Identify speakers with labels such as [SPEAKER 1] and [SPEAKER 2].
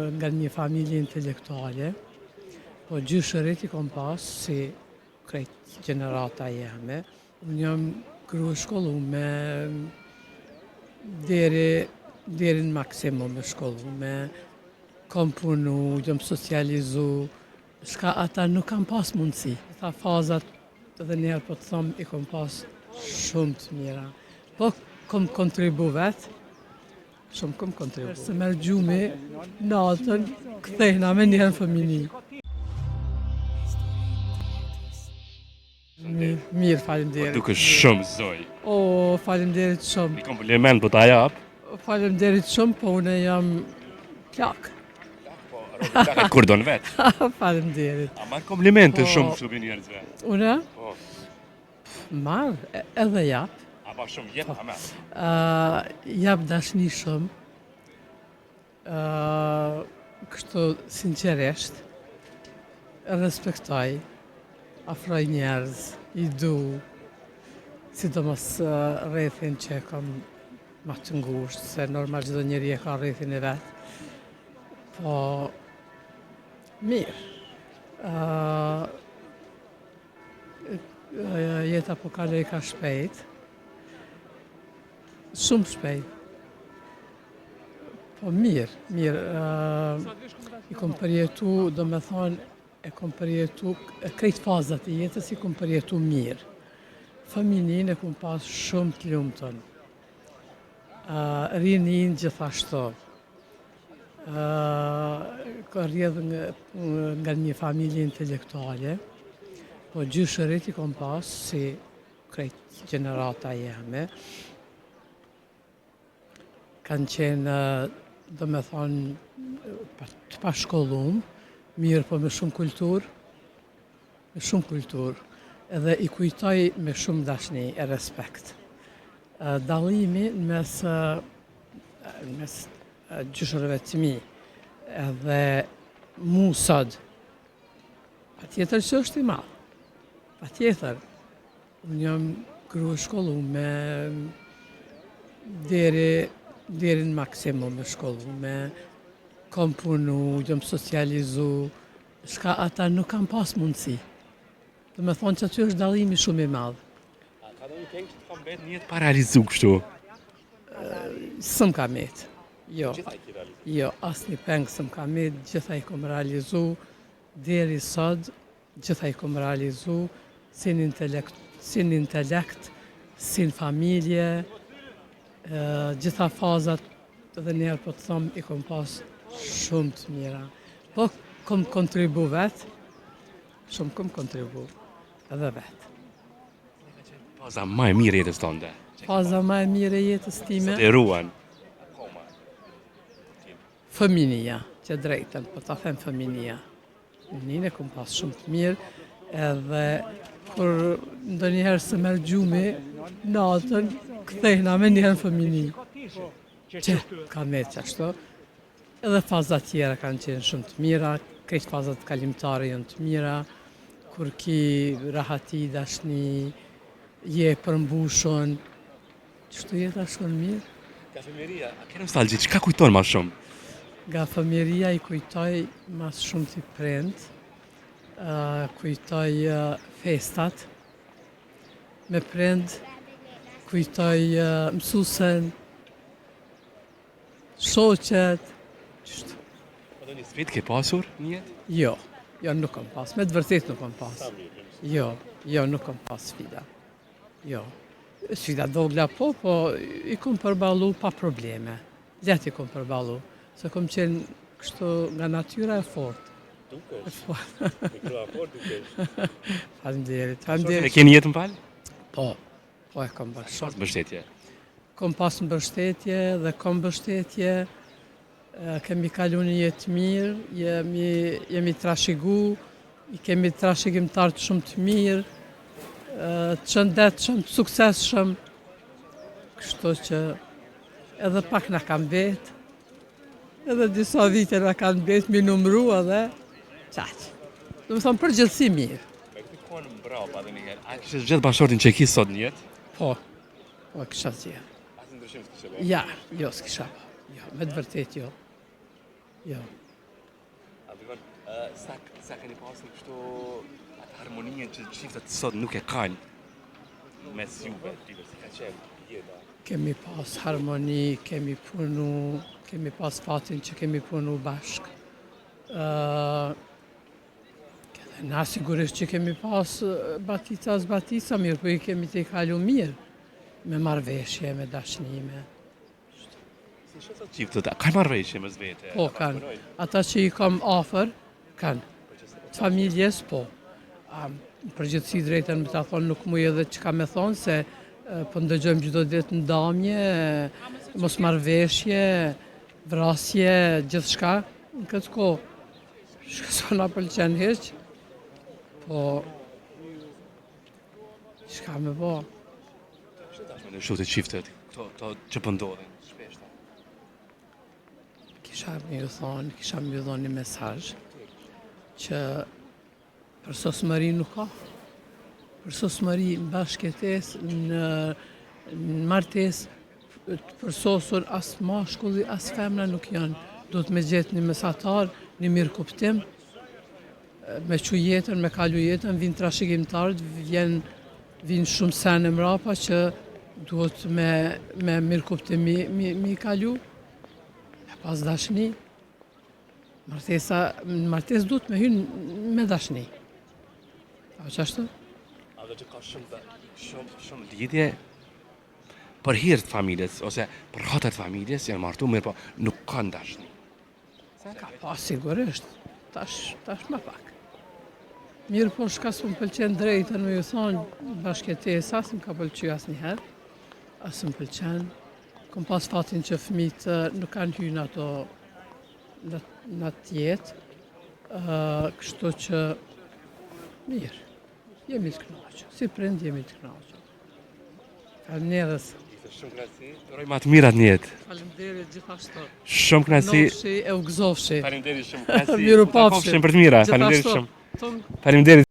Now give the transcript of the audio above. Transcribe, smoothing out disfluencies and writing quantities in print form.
[SPEAKER 1] Nga një familje intelektuale, po gjyshërit i kom pas si krejt gjenerata jeme. Unë jam gru e shkollume deri, deri në maksimum e shkollume, kom punu, jam socializu, shka ata nuk kam pas mundësi. Ata fazat edhe njëherë po të thom i kom pas shumë të mira. Po kom kontribu vetë, Shumë kom kontribu. S'më merr gjumi, natën, kthehna menjëherë në fëmini. Mirë, faleminderit.
[SPEAKER 2] Po dukesh shumë zonjë.
[SPEAKER 1] O, faleminderit shumë.
[SPEAKER 2] Një kompliment po ta jap.
[SPEAKER 1] Faleminderit shumë, po unë jam plak.
[SPEAKER 2] Po, robi kur don vet.
[SPEAKER 1] Faleminderit.
[SPEAKER 2] A marr komplimente
[SPEAKER 1] po,
[SPEAKER 2] shumë kështu prej njerëzve?
[SPEAKER 1] Unë?
[SPEAKER 2] Po.
[SPEAKER 1] Marr, edhe jap.
[SPEAKER 2] A pa shumë jep, a merr?
[SPEAKER 1] Jap dashni shumë. Kështu sinqerisht respektoj, afroj njerëz, i du, sidomos rrethin që e kam ma të ngushtë, se normal çdo njeri e ka rrethin e vet. Po, mirë. Jeta po kalojka shpejt. Shumë shpejt. Po mirë, mirë. I kom përjetu, domethonë, e kom përjetu, krejt fazat e jetës i kom përjetu mirë. Fëmininë e kom pas shumë të lumtun. Rininë gjithashtu. Rrjedh nga një familje intelektuale, po gjyshërit i kom pas si krejt gjenerata jeme. Kanë qenë, domethonë, të pashkollum, mirë po me shumë kulturë, me shumë kulturë, edhe i kujtoj me shumë dashni e respekt. Dallimi mes mes gjyshërve të mi edhe mu sot, patjetër që është i madh, patjetër, unë jam gru e shkollume deri, deri në maksimum e shkollume, kom punu, jam socializu, shka ata nuk kam pas mundësi. Domethonë që aty është dallimi shumë i madh.
[SPEAKER 2] A ka ndonjë peng që të ka mbet në jetë pa realizu kështu?
[SPEAKER 1] S'më ka met. Jo.
[SPEAKER 2] Gjitha i ki realizu?
[SPEAKER 1] Jo, asnjë peng s'më ka met, gjitha i kom realizu deri sot, gjitha i kom realizu si në intelekt, si në intelekt, si në familje, gjitha fazat edhe njëherë po të thom i kom pas shumë të mira. Po kom kontribu vetë, Shumë kom kontribu edhe vetë.
[SPEAKER 2] Faza ma e mirë e jetës tënde?
[SPEAKER 1] Faza ma e mirë e jetës time?
[SPEAKER 2] Sot e ruan?
[SPEAKER 1] Fëminia, që drejtën, po ta them fëminia. Fëmininë e kom pas shumë të mirë, edhe kur ndonjëherë s'më merr gjumi, natën, kthehna menjëherë në fëmini. Që ka me qashtu. Edhe fazat tjera kanë qenë shumë të mira, krejt fazat kalimtare janë të mira, kur ki rahati, dashni, je e përmbushun, qështu jeta shkon mirë.
[SPEAKER 2] Nga fëmijëria, a ke nostalgji, çka kujton ma shumë?
[SPEAKER 1] Nga fëmijëria i kujtoj ma së shumti prind, kujtoj festat me prind, kujtoj mësusen, Shoqet, qështu.
[SPEAKER 2] Po ndonjë sfidë ke pasur në jetë?
[SPEAKER 1] Jo, jo nuk kam pas, me të vërtet nuk kam pas. Jo, jo nuk kam pas sfida. Jo. Sfida t'vogla po, po i kom përballu pa probleme. Lehtë i kom përballu, se kom qenë kështu nga natyra e fortë.
[SPEAKER 2] Dukesh. E grua e fortë dukesh.
[SPEAKER 1] Faleminderit. Faleminderit.
[SPEAKER 2] E ke në jetë më fal?
[SPEAKER 1] Po. Po e kam bashkë.
[SPEAKER 2] Pas mbështetje?
[SPEAKER 1] Kom pas mbështetje dhe kom mbështetje. Kemi kalu një jetë mirë, jemi, jemi trashigu, i kemi trashigimtarët shumë të mirë, të shëndetshëm, të suksesshëm, kështu që edhe pak na ka mbetë, edhe disa vite na kanë mbetë, m'i numru edhe, qaq. Domethonë, përgjithësi mirë.
[SPEAKER 2] Me këtë kohën mbrapa dhe njëherë, a kishe zgjedh bashkëshortin që e ki sot në jetë?
[SPEAKER 1] Po, po e kisha zgjedh.
[SPEAKER 2] Asnjë ndryshim s'kishe bërë?
[SPEAKER 1] Ja, jo, s'kisha. Jo, me të vërtet jo. Jo.
[SPEAKER 2] A dëgjon, sa sa keni pasur kështu atë harmoninë që çiftet sot nuk e kanë mes juve, tipo si ka qenë jeta.
[SPEAKER 1] Kemi pas harmoni, kemi punu, kemi pas fatin që kemi punu bashkë. Uh, na sigurisht që kemi pas batica, zbatica, mirë, po i kemi tejkalu mirë, me marrëveshje, me dashni, me...
[SPEAKER 2] Si sheh sot çiftet, a kanë marrëveshje mes vete?
[SPEAKER 1] Po, kanë. Ata që i kam afër, kanë. Të familjes, po. A, në përgjithësi drejtën me ta thonë, nuk muj edhe çka me thonë, se po ndëgjojmë çdo ditë ndamje, mosmarrëveshje, vrasje, gjithçka. Në këtë kohë, shka s'po na pëlqen hiç, po, çka me bo?
[SPEAKER 2] Në shutë çiftet, këto, këto që po ndodhin, shpeshta.
[SPEAKER 1] Kisha me ju thonë, kisha me ju dhonë një mesazh që përsosmëri nuk ka. Përsosmëri në bashkëjetesë, në, në martesë, të përsosur as mashkulli, as femna nuk janë. Duhet me gjetë një mesatar, një mirëkuptim, me çu jetën, me kalu jetën, vinë trashëgimtarët, vjen vinë shumë sene mrapa që duhet me, me mirëkuptim mi, mi, mi kalu, me pas dashni. Martesa, në martesë duhet me hynë me dashni. A qashtu?
[SPEAKER 2] A do që ka shumë, shumë, shumë lidhje për hir të familjes ose për hatër të familjes janë martu mirë, po nuk kanë dashni.
[SPEAKER 1] Ka pas sigurisht, tash, tash ma pak. Mirë po shka s'më pëlqen drejtën me ju thonë, bashkëjetesa, s'më ka pëlqy asnjëherë, as më pëlqen. Kom pas fatin që fëmijët nuk kanë hy në ato në, në atë jetë, uh, kështu që mirë, jemi të kënaqur. Si prind jemi të kënaqur. Faleminderit.
[SPEAKER 2] Ishte shumë kënaqësi. Të uroj më të mirat në jetë.
[SPEAKER 1] Faleminderit gjithashtu.
[SPEAKER 2] Shumë kënaqësi.
[SPEAKER 1] Nofshi e u gëzofshi.
[SPEAKER 2] Faleminderit shumë kënaqësi.
[SPEAKER 1] Mirupafshim.
[SPEAKER 2] Takofshim për të mira. Faleminderit
[SPEAKER 1] Gjithashtu.
[SPEAKER 2] shumë.
[SPEAKER 1] Tung.
[SPEAKER 2] Faleminderit.